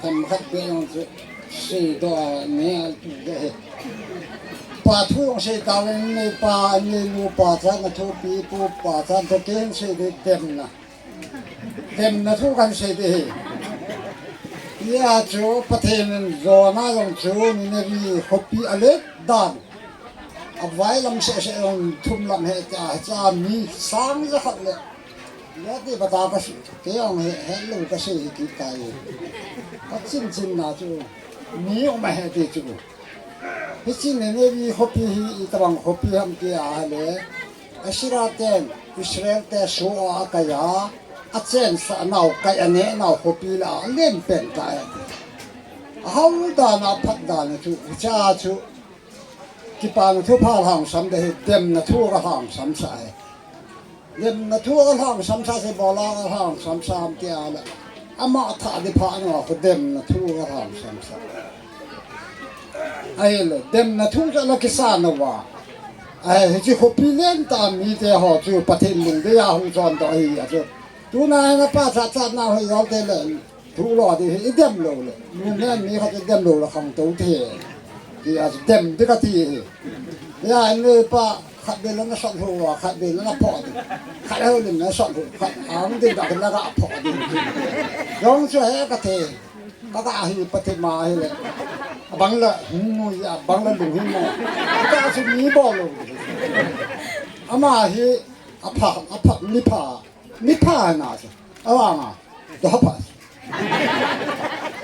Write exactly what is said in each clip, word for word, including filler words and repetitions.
Themkhat pe jong chu seidoh a ne a chu de. Pa thu jong sei tauvin, nei pa, nei nu pa chan a thupi, pu pa chan thu ken sei de demna. Demna thu kan sei de hi. Hia chu Pathen in Jonah jong chu Nineveh khopi a let dan. A vai lam seh seh jong thum lam he cha, cha mi sang ja khat le. Hiti bata ka sei, kei jong he, helou ka sei hi kit tai. Ka chin chin na chu, mi um ahi ti chu. Hiche Nineveh khopi hi itobang khopi ham ti ahile, Assyria ten Israel te soh a akai a, achensah nau, kai aneh nau khopi lah a alen pen tai. Ahao dan a, aphat dan a chu, hiche a chu, Kipana thupha lhangsam de hi, demna thu ka lhangsam sah hi. Demna thu ka lhangsam sah, sei bola ka lhangsam sah ham ti ahile, ama thah ding phat nau khu demna thu ka lhangsam sah. Ahile, demna thu chu la kisan uva. Ahi, hiche khopi lentah mite ho chu Pathen lungdei a hung chondoh ahi a chu. Tuna hi na pachat chatna ho jol te le, thu lo ding hi, i dem lou le. Mi, mi, mi khat i dem lou le khangtou thei. Ti a chu dem ding kati hi. Hia, in le pa, khat vei le na sot lhu a, khat vei le na phoh ding. Khat hou lim na sot lhu, khat ang ding ka la ka phoh ding. Jong chu he ka thei. Ka ga hi Pathen ma hi le. Abang la hung mu ya, abang la lung hung mu. Ka chu mi bol lou. Ama hi apha, apha, mi pha. Mi pha na chu. Awang a. Doh pha.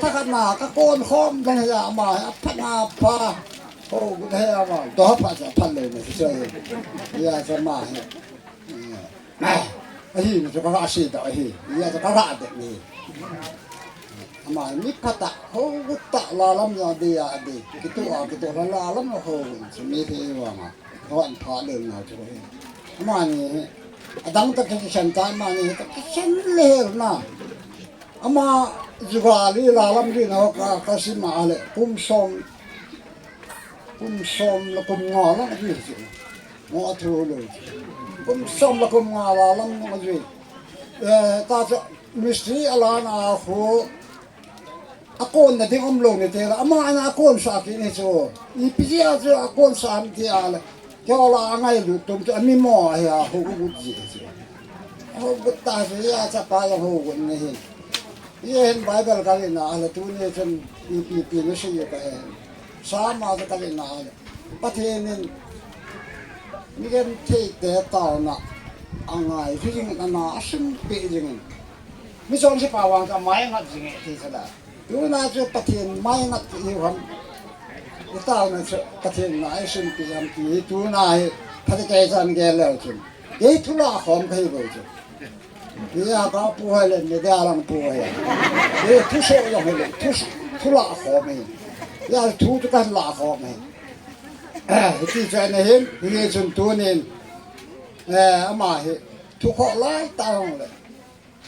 Takhat na ka kon khom dang ya ama hi apha na pha. Ho, gu he ama. Doh pha cha pha le na chu. Ya cha ma hi. Ahi, ni chu ka ga seidoh ahi. Ni a chu ka ga de ni. Ama mi phatah, hou tah la lam a dei a dei. Kitoh a, kitoh la la lam a hou. Chu mi phe vang a. Hou an pha le na chu hi. Ama ni hi. Adang tah ka kikhen ta, ama ni hi ka kikhen le na. Ama jugali la lam ri na ka, ka sim a le. Kum som. Kum som le kum nga la ri chu. Mo a thu lo. Kum som le kum nga la lam mo a jui. Eh, ta chu mistri a la na khu a kon na ding um lou ni te la. Ama ana a kon sa ki ni chu. Ipi jeh a chu a kon sa am ti a le. Kei la a ngailut tum chu a mi mo a hi a hu gu ji chu. Hu gu ta chu ya cha pa ya hu gu ni hin. Hia hin Bible ka len a le tuni chun ipi ipi na sei ka he. Psalm a ka len a le. Pathen in mi genthei te taona a ngai jing in ana a simpi jing in. Mi chonse pa vang ka mai ngat jing e ti sa da. Tuna chu Pathen mai ngat ti hi ham. I taona chu Pathen na a simpi ham ti hi tuna hi Pathen kei chan gel leu chun. Kei thu la khom ka hi bou chu. Hia ka pu hai le, media lang pu hai. Hia thu so jong hai le, thu, thu la khom hi. Hia thu chu ka la khom hi. Hiti chu ana hin, hiti chun tunin, eh, ama hi, thu kho lai ta hong le.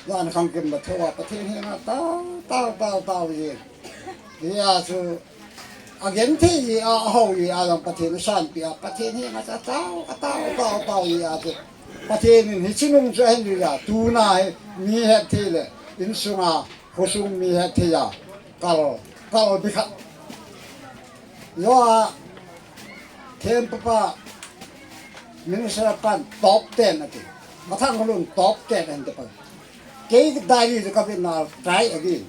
Jan khang kim la thu a, Pathen hi na tao, tao, tao, tao hi. Hia chu, a genthei hi a, a hou hi a, jong Pathen sanpi a, Pathen hi na cha tao, a tao, tao, tao hi a chu. Pathen in hiche nung chu ahin lhia, tuna hi mi hetthei le, insunga, khosung mi hetthei a, kal, kal bikhat. Joa, thempu pa, minister pan top ten ati. Mathang lun top ten ati pa. Kei diary chu ka vena try again.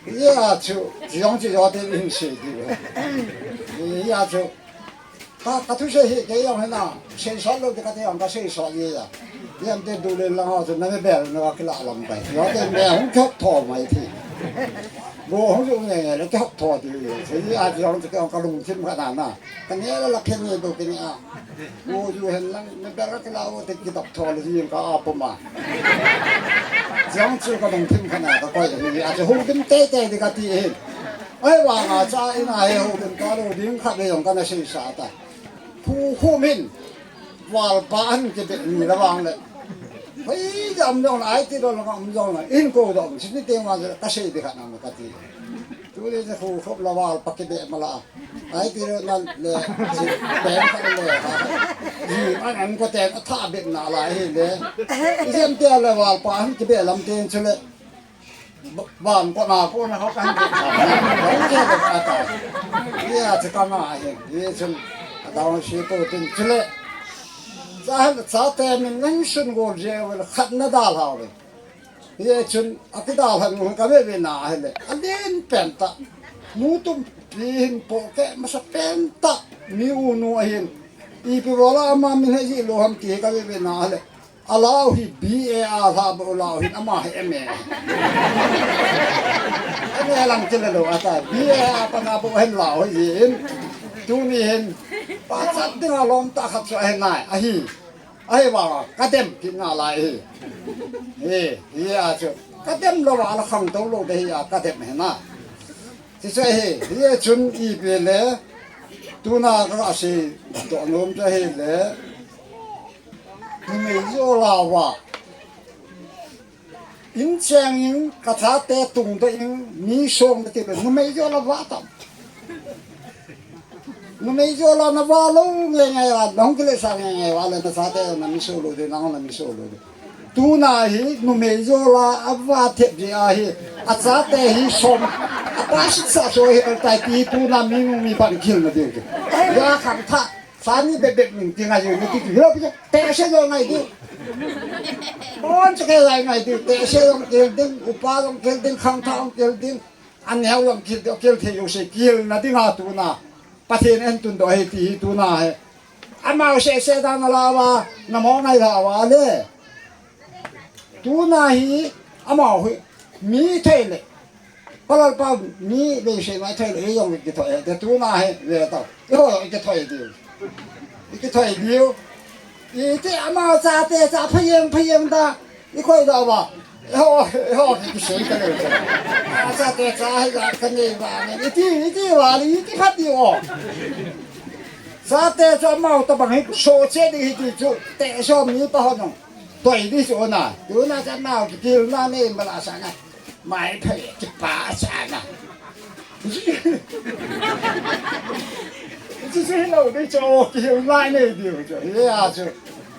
Hia chu, chu jong chu jo te in sei di. Hia chu, ka, ka thusei hi kei jong hina, seisot lou te kati jong ka seisot ji a. Hia te du le lang ho chu na me bel na kila lam pai. Jo te me hung thot tho mai thi. Bo hung ju nge nge le thot tho di. Hia chu jong chu ka lungthim khat na na. Ka ne la la khen ni do kini a. U ju hen lang, mi bel ka kila u te kitok tho le jing ka a puma. Jong chu ka lungthim khat na ka koi hi, a chu hung dim teitei di kati hin. Ahivanga cha in a hi hung dim talou ding khat ve jong kana seisa ta. Phu khum hin, valpa ahin kibe ni la vang le. Hoi, jam jong la, ai ti lou la, am jong la, in ko dom, sini te ma ka sei di khat na kati. Tule chu khu khop la valpa kibe ma la. Ai ti lou nan le, si, pen khat le, ha. Ji, an, an ko ten, atha bet na la hi le. Ijemtia le valpa ahin kibe lam ten chu le. Ba-, ban ko na ko na ho kan bet na. Ba ke le ata. Hia chu kana hi. Hia chu adang si ko tin chu le. Cha, chate min ngan sun go je wel khat na da la ve. Hichun, akidalhan u ka ve ve na ahile, alen pen ta. Nu tumpi hin pohkeh masa pen ta. Mi u nu ahin. Ipi bola ama min he ji lou ham ti ka ve ve na ahile. Alau hi B A a lha bou lau hin ama hi M A. M A lang ti le lou ata. B A a pana bou hen lau hi in. Tuni hin. Pachat dinga lom ta khat chu ahi nai. Ahi. Ahivanga, ka dem kit nalai hi. Hi, hia chu. Ka dem louva la khangtou lou te hia ka dem hi na. Ti chu hi, hia chun ipi le, tuna ka sei doh nom chu ahile, numei jo la va. In cheng in ka chate tung doh in mi som na ti le, numei jo la va tam. Numei jo la na va lou nge nge va, na hung kile sa nge nge va le na chate na mi so lou de, na hung na mi so lou de. Tuna hi numei jo la a va thep ji a hi, a chate hi som, a pa sit sa so hi al tai ti tuna mi nu mi pan kil na de. Ya khang tha, sa ni be be min ti ngai jo ni ti ti lo pi te se jo ngai di. Bon se ke lai ngai di, te se jo kil ding, upa jo kil ding, khang tha jo kil ding. An heo lam kil, kil thei u se kil na dinga tuna. Pathen in tun doh hi ti hi tuna hi. Amau se se dan la va, na mo ngai la va le. Tuna hi, amau hi, mi thei le. Palal pa mi ve se mai thei le, jong ki thoi, te tuna hi, ve ta. Ho, ki thoi di. Ki thoi di. Iti ama chate cha phayeng phayeng ta. I koi da ba. Ho, ho, ki sei ka le. Chate cha hi ga ka nei ba ne. Iti, iti ba ni, iti phat di o. Chate cha mau ta bang hi so che di hi ti chu. Te so mi pa ho no. Toi di so na. Tu na cha mau ki til na ne ma la sa na. Mai phai kipa cha na. Chu chu lo de cho ki lai nei diu cho. Hia chu.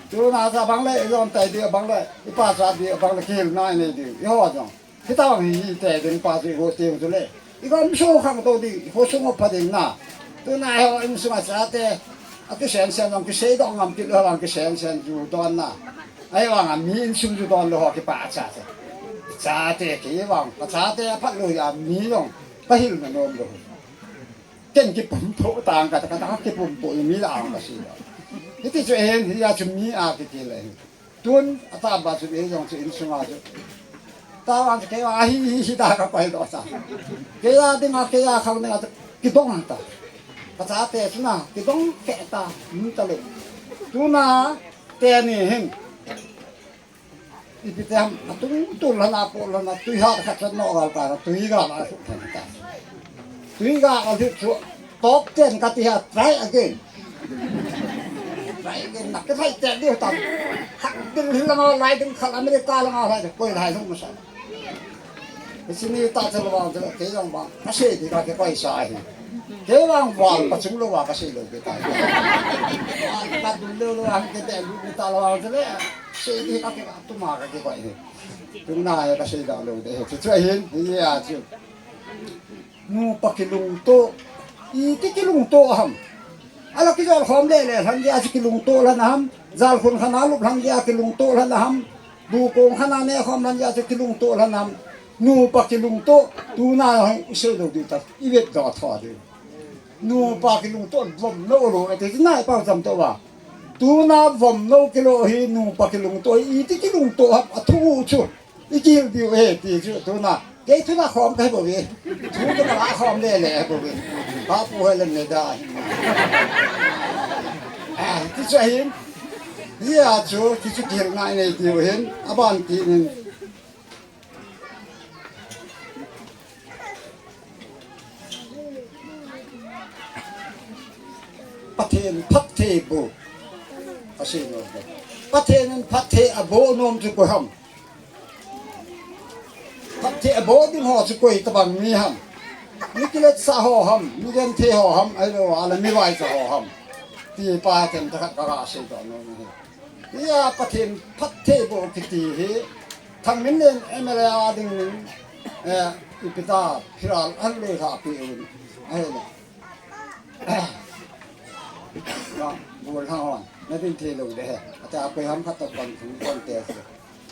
Tuna cha bang le, i lom tai di bang le, i pa cha di bang le ki lai nei diu. I ho jong. Kita bang hi te den pa chu i ho te chu le. I gam so khang to di, ho sung pa ding na. Tuna ho insunga chate. A kisen sen jong kisei dong ngam kit lou vang kisen sen ju don na. Ahivanga mi insung ju don lou ho kipa cha cha. Chate kei vang, ka chate aphat lou a mi jong, ka hil na nom lou. Ken kipumpo tang ka, ka, ka kipumpo mi la ang ka si lou. Hiti chu hin, hia chu mi a kiti le hin. Tun, ata ba chu ei jong chu insunga chu. Tawan chu kei a hi, hi, hi ta ka koi lou cha. Kei a dinga, kei a khang dinga, kidong ta. Ka chate chu na, kidong keh ta, um ta lou. Tuna, te ni hin. Ipi te ham, atung tul lana po lana, tui hat khat chan no gal ta, tui gal a su than ta. Tui gal a su chu, top ten ka ti ha, try again. Try again, na ke thai te di ta. Hak dil hi langa lai ding khat America langa lai, koi lai lung masa. Sini ta chalo ba, chalo te jong ba, ka se di ka ke koi sa hi. Kei vang val pachung lou a kasei lou kei tai. Val kadul lou lou a kei te lu ni ta lou a te le. Sei di ka ke tuma ka ke koi ni. Tuna ya kasei da lou de. Chu chu hin, ya chu. Nupa kilungto. Iti kilungto ham. Ala kijol khom le le lhan dia chu kilungto lhan ham. Jal khun khana lup lhan dia kilungto lhan ham. Bu kong khana ne khom lhan dia chu kilungto lhan ham. Nupa kilungto. Tuna hoi sei lou di ta. I vet do tho di. Nupa kilungto vom lou lou, ati chu nai pau jam to va. Tuna vom lou kilo hi nupa kilungto hi, iti kilungto ham, athu chu. I kihil diu he, ti chu tuna. Kei tuna khom kai bo ve. Thu ka la khom le le bo ve. Pa pu he le ne da. Ah, ti chu hin. Ya chu, ti chu kihil ngai nei diu hin. Aban ti nin. Pathen phatthei boh. Asei nom. Pathen in phatthei aboh nom chu koi ham. Phatthei aboh ding ho chu koi tabang mi ham. Mi kiletsah ho ham, mi genthei ho ham, ahilou le mi vaicha ho ham. Ti pa ten ta khat ka ga sei doh nom hi. Hia Pathen phatthei boh kiti hi, Thangminlen M L A a dingin, eh, ipi ta, phiral an le lha pi un. Ahile. Na, bul hang on. Na din thei lou de he. Ata koi ham khat to kon thung kon te se.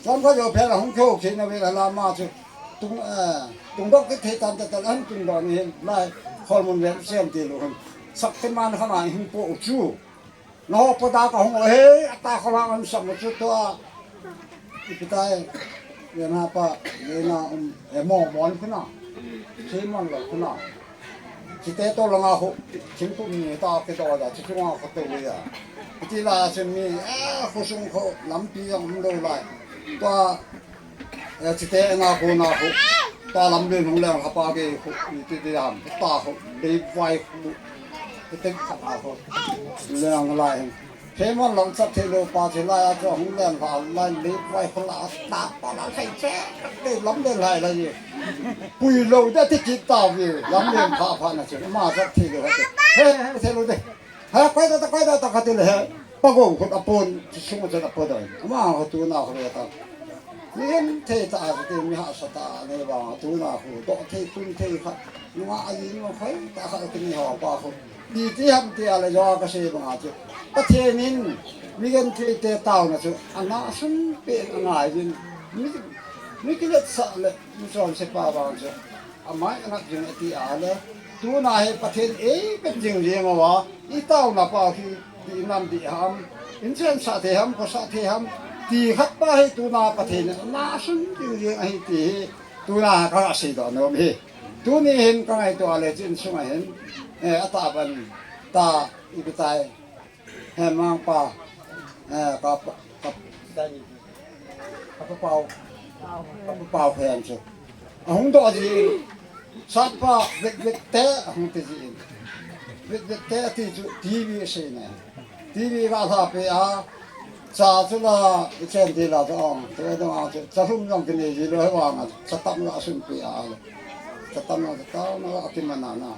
Kon ko jo phe la hung kyo khe na ve la la ma chu. Tung, eh, tung dok ke thei tan ta ta an tung do ni hin. Lai, khol mun ve sem ti lou hin. Sak te man kha ma hin po u chu. Naho po da ka hung o he, ata kho la am sam chu to a. Ipi tai, ye na pa, ye na um, e mo mon khuna. Simon lo khuna. Chite to langa ho, chingkum ni ta ke do da, chi chunga kho to ya. Iti la chen mi, a, kho sung kho, lampi yang um lo lai. To a, Eh, chite ena khu na khu. Ta lam din hung leng hapa ke khu, ti ti ham. Ta khu, dei vai khu. Ti ti khat a khu. Leng lai. He mon lam chat the lo pa che lai a cho hung leng ha lai dei vai khu la ta pa la khai che. Dei lam den lai la ye. Pui lo da ti kit ta vi. Lam den pha pha na che. Ma chat the lo ha che. He, he, the lo de. Ha, koi da ta, koi da ta, kati le he. Pago khut apon, sung chen apon doi. Ama ho tuna ho le ta. Mi genthei ta a te mi hahsa ta ne ba tuna ho. Doh thei tun thei kha. Nunga a yin ma khoi ta kha kini ho pa ho. Ti ti ham ti a le jo ka sei ba chu. Pathen in mi genthei te tauna chu. Ana sun pe ana yin. Mi, mi kiletsah le, mi chonse pa ba chu. Amai angat jing ati a le, tuna hi Pathen ei pet jing jing uva, i tauna pa hi, di nam di ham, in chen sa the ham, ko sa the ham, ti khat pa hi tuna Pathen na sun jing jing ahi ti hi, tuna ka sei doh nom hi. Tuni hin ka ngaito a le chin sung a hin, eh, ata ban ta i pi tai. He mang pa, eh, ka pa, ka, ka pa pau, ka pa pau khen chu. Ahung doh ji, sat pa, vet vet te, ahung te ji. Vet vet te ti chu, T V sei ne. T V ka lha pe a, cha chu la, i chen ti la chu ong, te dong a chu, cha lum jong kine ji lo he vang a, cha tam la sun pe a, cha tam la, cha tam la, a ki mana na.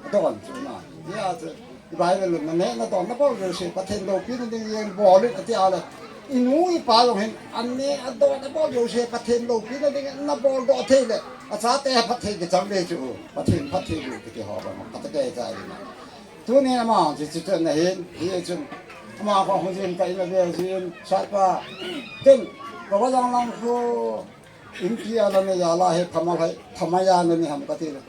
Adon chu na. Hia chu, i Bible na ne, nadon nabol jouse, Pathen loupina ding jeng bol in ati a le. I nu i pa jong hin, an ne adon nabol jouse, Pathen loupina ding nabol doh thei le. A chate phatthei kichang le chu, Pathen phatthei lou kiti ho bang, kata ke cha ri na. Tuni ama chu chu na hin, hi chu. Ama ko hu jin ka ina ve jin, sat pa. Tin, ka va jang lang khu. Inpi a la me ya la he phama hai, phama ya na ni ham kati le.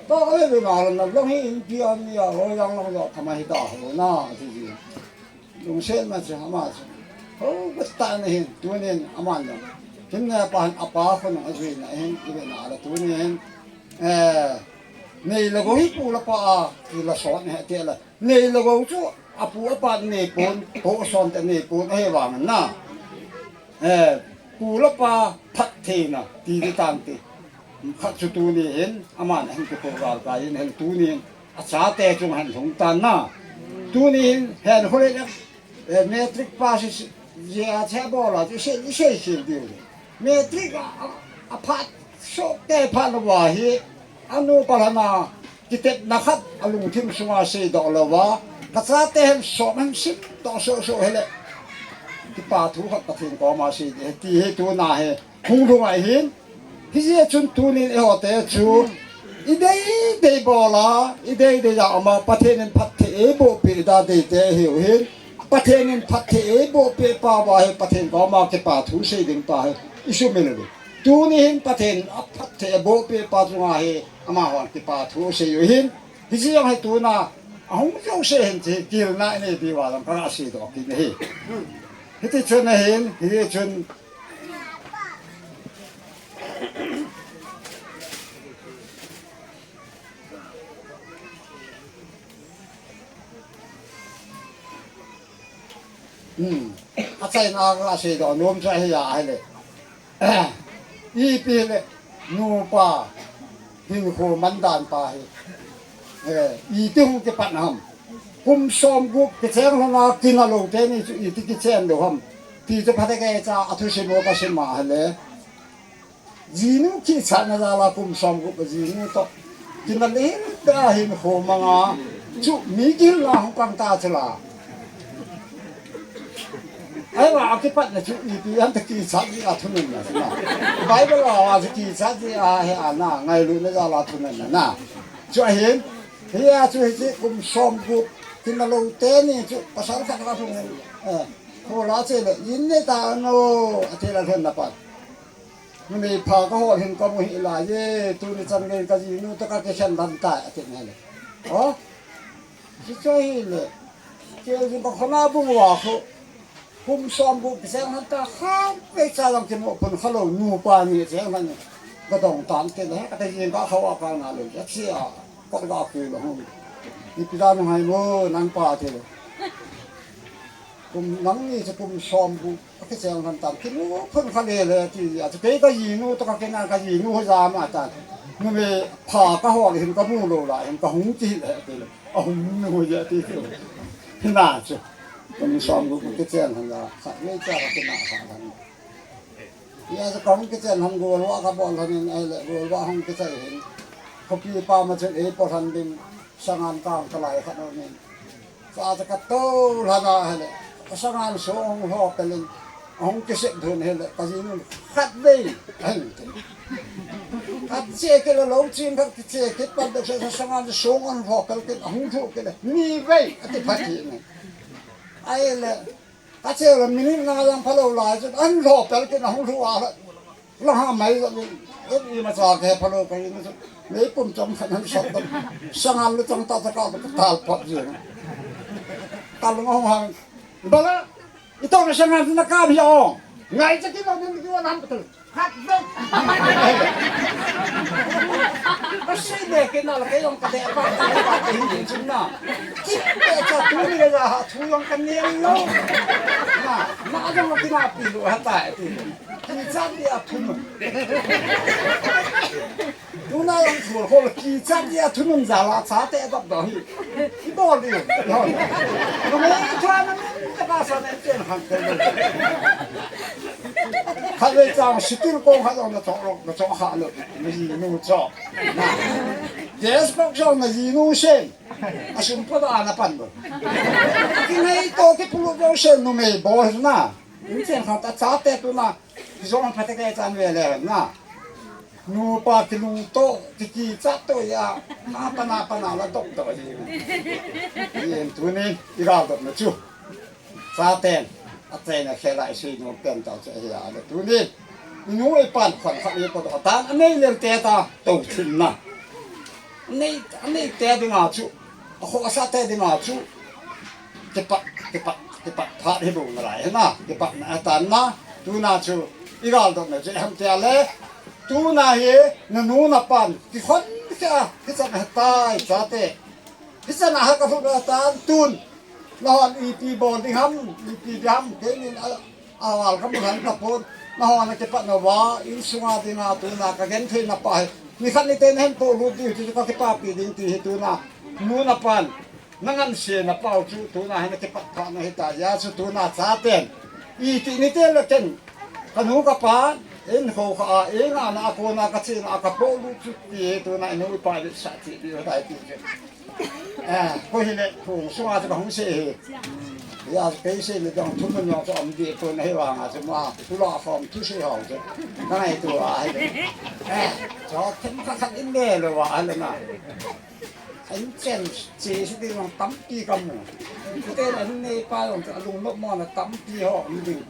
To ka le be ma la na long hi inpi a mi ya ho yang long lo phama hi ta ho na ti ji. Lungset ma che ama che. Ho ka ta na hin tunin ama na. Hin na pa han apa ko na ajui na hin i be na la tunin. Eh, nei la go hi pu la pa a ki la so ne te la. Nei le gou chu, apu apa nei pon, ho son te nei pon, ahi vang na. Eh, pu le pa phattheina, ti di tang ti. Khat chu tuni hin, aman hin tu ko gal ka hin, hin tuni hin, achate chung hin hung tan na. Tuni hin, hin hole le, eh, matric pass si, si, ya che bol a, si, si, si, si, di. Matric a, a, a phat, so, te phat lo wa hi, anu pa la na, Kitepna khat alungthim sunga seidoh louva, kachate hin som hin simdoh sohsoh hile, kipa thu khat Pathen koma sei ding ahi ti hi tuna hi hung lhung ahin. Hijeh chun tunin eiho te chu idei dei bola, idei dei a ama Pathen in phatthei eiboh peh da dei te ihiu hin, Pathen in phatthei eiboh peh pa uva hi Pathen koma kipa thu sei ding pa hi isumil uve. Tuni hin Pathen in aphatthei aboh peh pa chunga hi amahon kipa thu sei u hin. Hiche jong hi tuna ahung jouse hin chu kilna inei diuva jong kaga seidoh kit ahi. Hiti chun ahin, hiti chun Hmm. Achaina a kaseidoh nom chu ahi a ahile. Ipi hile, nupa hinkho mandan pa hi. Eh, iti hung kipat ham. Kum somgup kicheng lhona kinalou teni chu iti kichen lou ham. Ti chu phatecha athusim u kasim a ahile. Jinu kichatna jal a kum somgup jinu toh. Kinalel tah a hinkho manga. Chu mi kihilna hung pang ta chu la. Ahivang a kipatna chu ipi ham ti kichat jeh a thununna chu na. Bible a chu kichat jeh a hi ana ngailutna jal a thununna na. Chu ahin, hia chu hiche kum somgup kinalou teni chu pasal khat ka thunun. Eh, khola chele, in nei ta no, ati la lhonna pat. Numei pha kahol hin kamu hih laiye, tuni chan gei kajinu toh kakikhen lhon tai, ati nale. O, hiche chu ahile. Kei jong kakhona bung uva khu. Kum somgup kicheng lhon ta khatvei cha jong kimu pon khalou nupa ni cheng lhon. Kadong tan tile, kati jing kakhou a kana lou. Achi a, kot ga kui lou hung. Ipi dan ngai mo, nang pa tile. Kum nangni chu kum somgup. Akicheng lhon tan, kimu phun kha lele ti, ati kei kajinu toh kakina kajinu ho jama tan. Numei pha kahol hin kamu lou lai hin kahung ti le ti le. Ahung nu ho ja ti ti. Hina chu. Kum somgup kicheng lhon la, khatvei cha kakina kha lhon. Hia chu kahung kichen lhon golvah kabol lhon in ahile, golvah hung kichai hin. Khopi pa ma chun eipo lhon ding, sangan kang kalai khat aum in. Cha chu katou lhon a ahile, ka sangan song hung lho pel in, ahung kisep lhun hile, kajinun khatvei, ahin ti. Kache kit le lou chin khat kiche kit pan deu se sa sangan song ahung lho pel kit, ahung lhu kit le, nivei, ati phat kit ne. Ahile, kache le minute nga jong phalou lai chun, ahung lho pel kit, ahung lhu a le. Lang ha mai jong in, imacha kiphalou kahi na chu. Meipum chom khat han sot tan. Sangan lu chang ta ta ka ta tal pot jeng. Kalung hung hang. Bala, ito na sangan na ka bia o. Ngai cha kilo din kilo nam tu. Hat do. Kasi de kina la kayong kade pa ta ta hindi chun na. Kit pe cha tu ni la ha thu jong kanel lou. Na, na jong kinapi lou ha ta ti. Kichat dia thunun. Tuna jong thul hol kichat dia thunun jal a chate dap dap hi. Ibol diu. Hol. Numei thua na min ka ba sa nen ten han te. Khatvei chang sitil kong khat jong na chok lou, na chok kha lou. Na jinu chok. Na. Gas box jong na jinu sen. Asum pa da na pan lou. Kinei to kipulu jong sen numei bol na. Inchen khat a chate tuna. Kijong phatecha chan ve le na. Nupa kilungto, kikichat to ya. Apa na, apa na la dok to ji. Yen tunin, igaldopna chu. Chaten, achaina khela isei nom pen tau chu ahi a le tunin. Inu ipan khon khat ipodoh tan, anei lel te ta, tou thim na. Anei, anei te dinga chu. Akhohsah te dinga chu. Kipat, kipat, kipat phat hi bou nalai hi na. Kipatna atan na. Tuna chu igaldopna chu ihem tia le. Tuna hi nanu napan kikhon khe a, kichan ahetai chate. Kichan a ha kalhut atan tun. Nahon ipi bol ding ham, ipi ding ham, keinin a, aval kamu lhon tapon. Nahon a kipat nauva, insunga dinga tuna kagenthei na pa hi. Nikhat nite nahin polut diu ti chu kakipapi ding ti hi tuna. Nu napan. Nangansena pau chu tuna hin akipat phat na hita, hijeh chun tuna chaten. Iti nite le ken. Kanu kapa, In ho kha a, in a na ko na ka chin a ka po lu chu ti he tu na in ho pa le sa ti bi ho dai ti che. Eh, ko hi le hung sunga chu ka hung se he. Ya, ke se le dong thu mun yo chu am di ko na he wa nga chu ma, tu la form tu se ho che. Ka ngai tu a he. Eh, cho them kha kha in le lo wa le na. An chen che si ding jong tampi ka mu. Kute la hin nei pa jong chu alung nop mo na tampi ho um ding.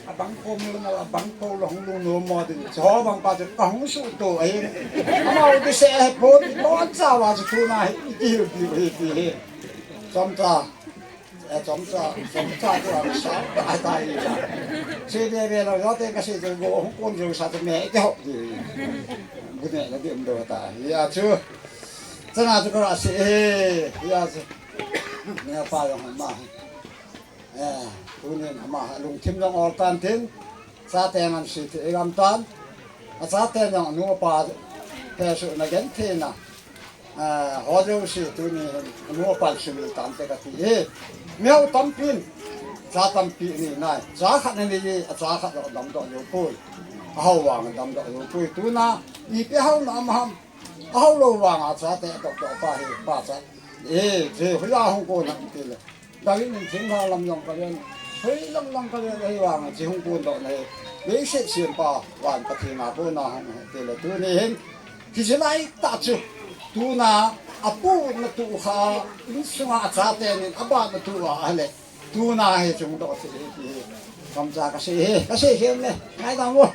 Abang ko mu na abang ko la hung lung nop mo ding. Cho bang pa chu ka hung su to ai. Ama u ti se he po ti ko cha wa chu tu na he ti hi ti hi ti hi. Chom cha. Eh, chom cha, chom cha tu a sa ta ta hi cha. Se de de lo yo te ka se de go hung kon jo sa te me te ho ti. Bu ne la dim do ta. Ya chu. Chana chu ka ra se, eh, ya chu. Nia pa jong ama. Eh, tunin ama lungthim jong ol tan tin. Chate ngan si thi gam tan. A chate jong nu pa te su na gen thi na. Eh, ho jo si tunin nu pa su mi tan te ka ti. Eh, mi ho tampin. Cha tampi ni nai. Cha khat ni ni, a cha khat lo dam do yo pui. A ho wang dam do yo pui. Tuna, ni pe ho na ma ham. Aho lo vang a chate tok tok pa hi pa cha. Eh, je hui a hung ko na ti le. David in thing ha lam jong ka len. Hui lam lam ka len hi vang a je hung ko do na hi. Nei se siem pa van Pathen a ko na hung he ti le tu ni hin. Ki je lai ta chu. Tu na a pu na tu kha in sunga a chate nin a ba na tu a le. Tuna hi chung doh thei hi ti hi. Kamcha ka sei hi, ka sei hi ne. Ngai dang mo.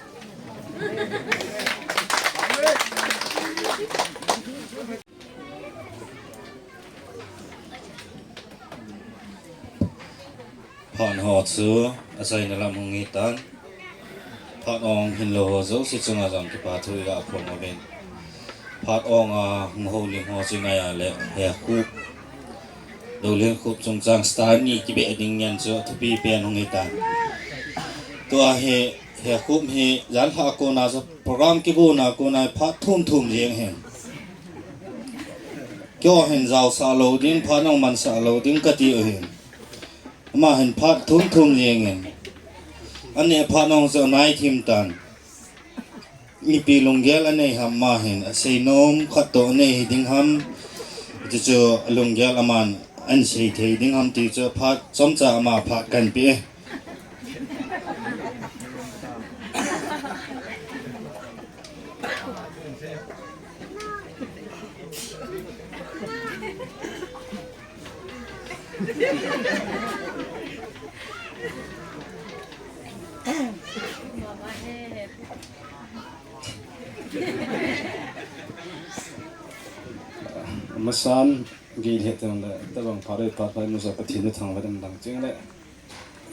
Phat ho chu, achaina lam hung hi tan. Phat ong hin lo ho jouse chunga jong kipa thu iga phong uvin. Phat ong a hung houlim ho chu ngai a le, Hekhup. Dolen Khup chungchang star ni kibe ding ngen chu thupi pen hung hi tan. Tua hi, Hekhup hi, jan lha kona chu program kibu na kona phat thum thum jeng hin. Kio hin jao sa lo ding, phat nong man sa lo ding ka ti u hin. Ama hin phat thum thum jeng hin. Ane phat nong chu nai thim tan. Mipi lunggel anei ham ama hin, asei nom khat toh anei hi ding ham, ti chu lunggel aman an sei thei ding ham ti chu phat chomcha ama phat kan pe. Amasan, gei le teng le, tabang phat le phat phat musa Pathen thangvah in dang ching le.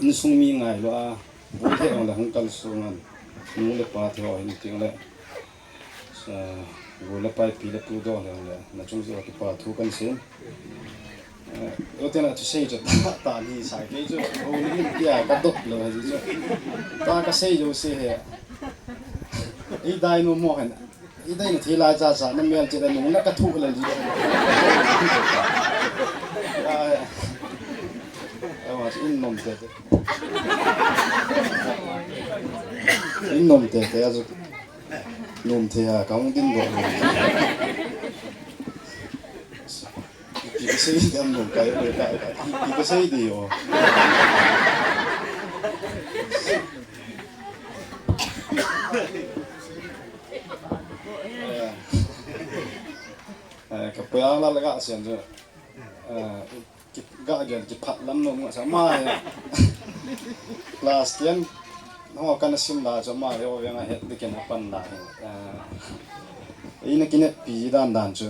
Insung mi ngai lou a, bu le ong le hung kal sung an. Nu le pa te ho hin ching le. Sa, bu le pai pi le pu do le ong le, na chung jo kipa thu kan sin. Eh, yo te na chu sei chu ta, ta ni sa ke chu, o ni in tia ka dop lo ha ji chu. Ta ka sei jo se he. I dai no mo han. I dai na thi lai cha cha na mel che da nung na ka thu la li. Ai. Ai wa in nom te te. In nom te te a chu. Nom te a ka hung din do. Ipi kasei ding ham nung kai, kai, kai, ipi kasei ding o. Eh, eh, ka pia la la ga sian chu. Eh, ki, ga gel kiphat lam nom nga sa ma he. Class ten. Ho kana sim la chu ma he o venga het diken apan la he. Eh, ina kinepi dan dan chu.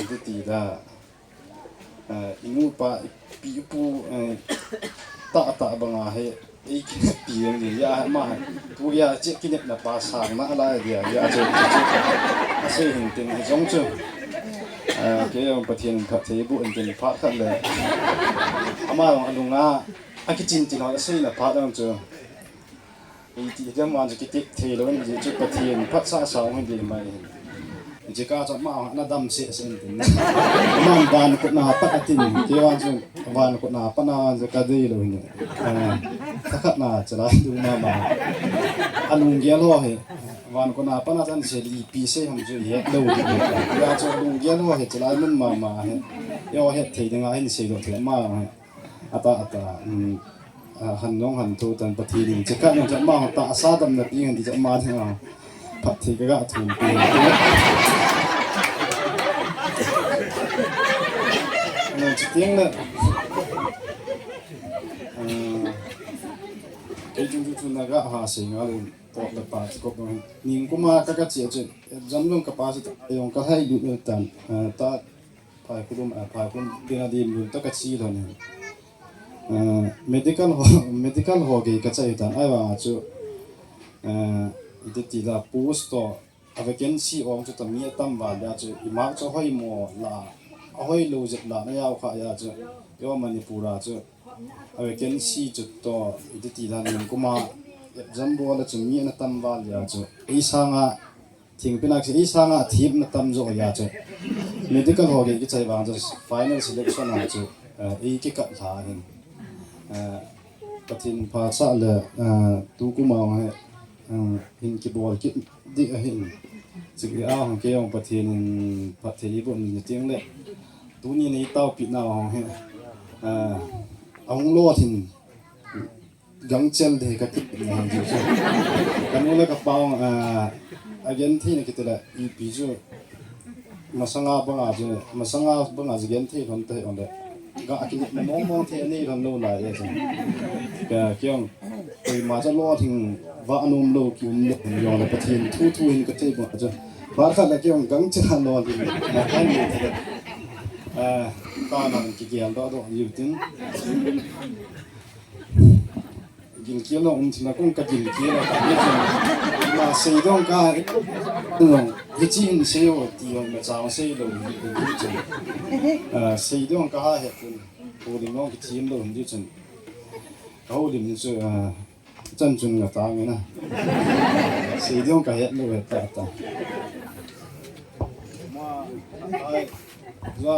Iti ti da. Eh, i nu pa, i pi i pu, eh, ta ta banga he, ei kinepi ang ni, ya, ma, tu ya, che kinepna pa sang na la dia, ya, che, che, che. Asei hin tin, hi jong chu. Eh, kei jong Pathen phatthei boh in tin phat khat le. Ama jong alunga, akichin tin ho, aseina phat jong chu. Iti dam wan chu kitep thei lou in, chu Pathen phatsah sa hung ding mai hin. Chu ka chu ama na dam se se in tin. Ama van kut na pat atin, kei wan chu van kut na pat na wan chu ka dei lou hin. Ah, ka khat na chala du ma ma. Alunggel ho hi, van kona pana chan se ipi sei ham chu ihet lou ding. Hijeh chun alunggel ho hi, chulai mun mama hi, eiho hetthei dinga hin seidoh thei ma hi. Ata, ata, um, a, han nong han tho tan Pathen in chekhat nong chat ma ho tahsa damna ding han ti chat ma ding a. Phatthei kaga thum pi. Nong chi tiang le. A, kei chung chu chu naga ha sei nga le. Pot le pa chu kop dong hin. Ningkuma ka, ka che che. Exam dong ka pass ta, jong ka hai lut lut tan. A, ta phai khulum, a, phai khulum ding a dim lut ta ka chi lhon hin. A, medical ho, medical ho gei ka chai tan. Ahivang a chu, a, iti ti la post to, a vacancy ong chu ta mi atam val a chu, i mark chu hoi mo la, ahoi lou jep la na jao kha a chu, eiho Manipur a chu, a vacancy chu to, iti ti dan ningkuma exam bol a chu mi ana tam val a chu, ei sanga thingpi nak chu, ei sanga thip na tam jo a chu, medical ho gei kichai vang chu, final selection a chu, eh, ei kikat lha hin. Eh, Pathen pha cha le, eh, tu kuma he, eh, hin kibol kit ding ahin. Chule ahung kei jong Pathen in phatthei boh ni ting le. Tuni nei taopi nau hung hi, a, ahung lolhin gangchel ding ka ti na hung ji chu. Ka nu le ka pa hung, a, a genthei na kiti le ipi chu masanga banga chu, masanga banga chu genthei lhon te hung le. Ga a kini mong mong thei nei lhon lou lai e chu. Ka kei jong koima cha lolhing va anom lou ki um le jong le Pathen thu thu hin ka thei bang chu. Ba khat le kei jong gangchel a lolhing na kan ni thei. A, ta na kigel doh doh jiu tin. Gilkel na um thina kong ka gilkel a ka ni chu. Ma sei dong ka, hichi hin sei o ti jong ma chang sei lou hi ko ni chu. A, sei dong ka ha he kun. Ko ding jong kithim lou hin ji chun. Ka houlim ni chu, a, chan chun nga ta nge na. Sei dong ka het lou het ta ta. Ma, ai, ja,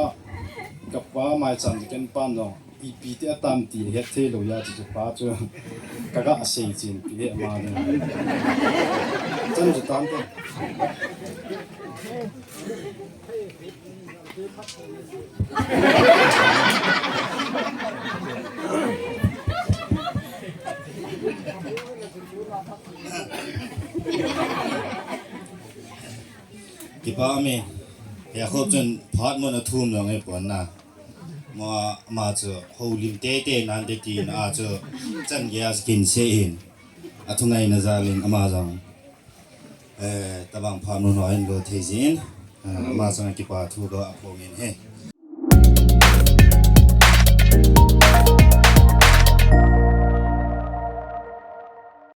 ka pa mai chan ken pan no. Ipi ti atam ti het thei lou a chu pa chu. Ka ga sei chin pi he ma ni. Chan chu tam te. Kipa me, ya khop chun phat mo na thum long e pon na. Ma, ma chu houlim tete nan te ti na chu chan gei a kin se in. A thungai na jalin ama jong. Eh, tabang phat mo no in lo thei jin. Eh, ama jong kipa thu lo a phong in he.